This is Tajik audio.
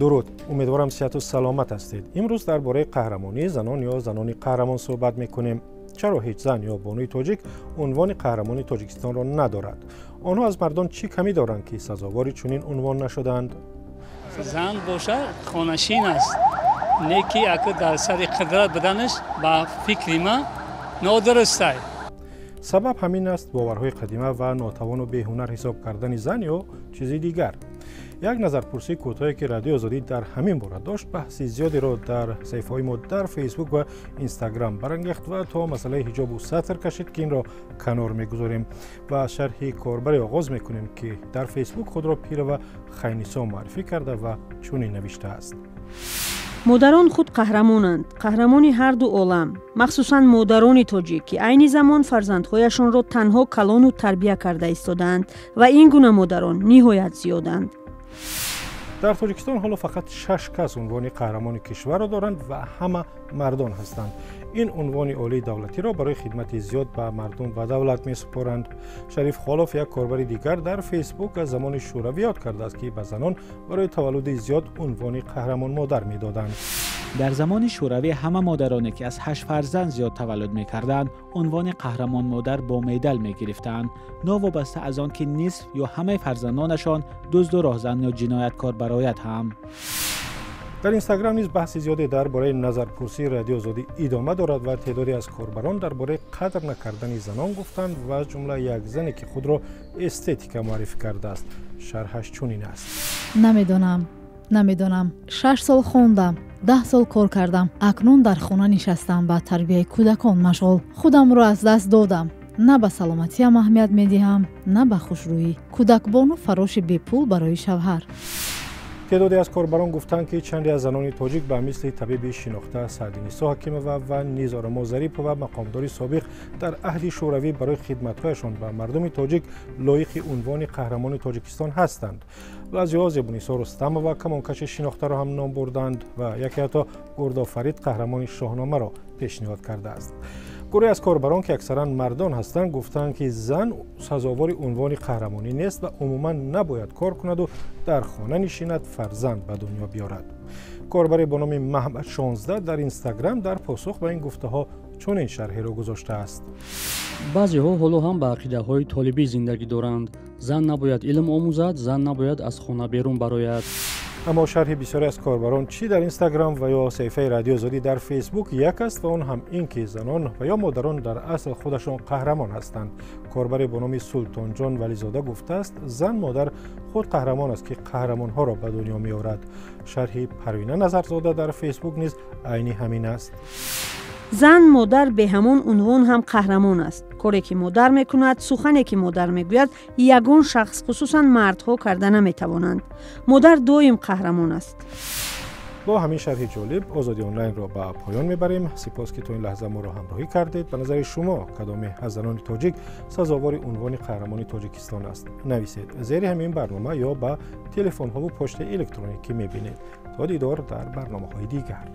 Дуруд, умедворам сиҳату саломат ҳастед. Имрӯз дар бораи қаҳрамонии занон ё занони қаҳрамон суҳбат мекунем. Чаро ҳеҷ зан ё бонуи тоҷик унвони қаҳрамони Тоҷикистонро надорад? Онҳо аз мардон чӣ камӣ доранд, ки сазовори чунин унвон нашуданд? Зан бошад, хонашин аст, не ки ака дар сари қудрат буданаш ба фикри ман нодурустай. Сабаб ҳамин аст: боварҳои қадима ва нотавону беҳунар ҳисоб кардани зан ё чизи дигар. Як назарпурсии кӯтоҳе, ки Радиои Озодӣ дар ҳамин бора дошт, баҳси зиёдеро дар саҳифаҳои мо дар Фейсбук ва Инстаграм барангехт ва то масъалаи ҳиҷобу сатр кашид, ки инро канор мегузорем ва аз шарҳи корбаре оғоз мекунем, ки дар Фейсбук худро Пирова Хайнисо муаррифӣ карда ва чунин навиштааст: Модарон худ қаҳрамонанд, қаҳрамони ҳарду олам, махсусан модарони тоҷик, ки айни замон фарзандҳояшонро танҳо калону тарбия карда истодаанд ва ин гуна модарон ниҳоят зиёданд. Дар Тоҷикистон ҳоло фақат шаш кас унвони қаҳрамони кишварро доранд ва ҳама мардон ҳастанд. Ин унвони олии давлатиро барои хидмати зиёд ба мардум ва давлат месупоранд. Шариф Холов, як корбари дигар дар Фейсбук, аз замони Шӯравӣ ёд кардааст, ки ба занон барои таваллуди зиёд унвони қаҳрамон модар медоданд. Дар замони Шӯравӣ ҳама модароне, ки аз ҳашт фарзанд зиёд таваллуд мекарданд, унвони қаҳрамон модар бо медал мегирифтанд, новобаста аз он ки нисф ё ҳамаи фарзандонашон дузду роҳзан ё ҷинояткор барояд ҳам. Дар Инстаграм низ баҳси зиёде дар бораи назарпурсии Радиои Озодӣ идома дорад ва теъдоде аз корбарон дар бораи қадр накардани занон гуфтанд ва аз ҷумла як зане, ки худро Эстетика муаррифӣ кардааст. Шарҳаш чунин аст: Намедонам, намедонам. 6 сол хондам, 10 сол кор кардам, акнун дар хона нишастам, ба тарбияи кӯдакон машғул. Худамро аз даст додам, на ба саломатиам аҳамият медиҳам, на ба хушрӯӣ. Кӯдакбону фароши бепул барои шавҳар. Теъдоде аз корбарон гуфтанд, ки чанде аз занони тоҷик ба мисли табиби шинохта Саъдинисо Ҳакимова ва Низорамо Зарипова, мақомдори собиқ дар аҳди Шӯравӣ, барои хидматҳояшон ба мардуми тоҷик лоиқи унвони қаҳрамони Тоҷикистон ҳастанд. Баъзеҳо Зебунисо Рустамова, камонкаши шинохтаро ҳам ном бурданд ва яке ҳатто Гурдофарид, қаҳрамони Шоҳномаро пешниҳод кардааст. Гурӯҳе аз корбарон, ки аксаран мардон ҳастанд, гуфтанд, ки зан сазовори унвони қаҳрамонӣ нест ва умуман набояд кор кунаду дар хона нишинад, фарзанд ба дунё биёрад. Корбаре бо номи Маҳмад 16 дар Инстаграм дар посух ба ин гуфтаҳо чунин шарҳеро гузоштааст: Баъзеҳо ҳоло ҳам ба ақидаҳои толибӣ зиндагӣ доранд: зан набояд илм омӯзад, зан набояд аз хона берун барояд. Аммо шарҳи бисёре аз корбарон чӣ дар Инстаграм ва ё саҳифаи Радиои Озодӣ дар Фейсбук як аст ва он ҳам ин ки занон ва ё модарон дар асл худашон қаҳрамон ҳастанд. Корбаре бо номи Султонҷон Вализода гуфтааст: «Зан модар худ қаҳрамон аст, ки қаҳрамонҳоро ба дунё меорад». Шарҳи Парвина Назарзода дар Фейсбук низ айни ҳамин аст. Зан модар бе ҳамон унвон ҳам қаҳрамон аст. Коре ки модар мекунад, сухане ки модар мегӯяд, ягон шахс, хусусан мардҳо, карда наметавонанд. Модар доим қаҳрамон аст. Бо ҳамин шарҳи ҷолиб Озодӣ Онлайнро ба поён мебарем. Сипос, ки то ин лаҳза моро ҳамроҳӣ кардед. Ба назари шумо, кадоме аз занони тоҷик сазовори унвони қаҳрамони Тоҷикистон аст? Нависед зери ҳамин барнома ё ба телефонҳову почтаи электронӣ, ки мебинед. То дидор дар барномаҳои дигар.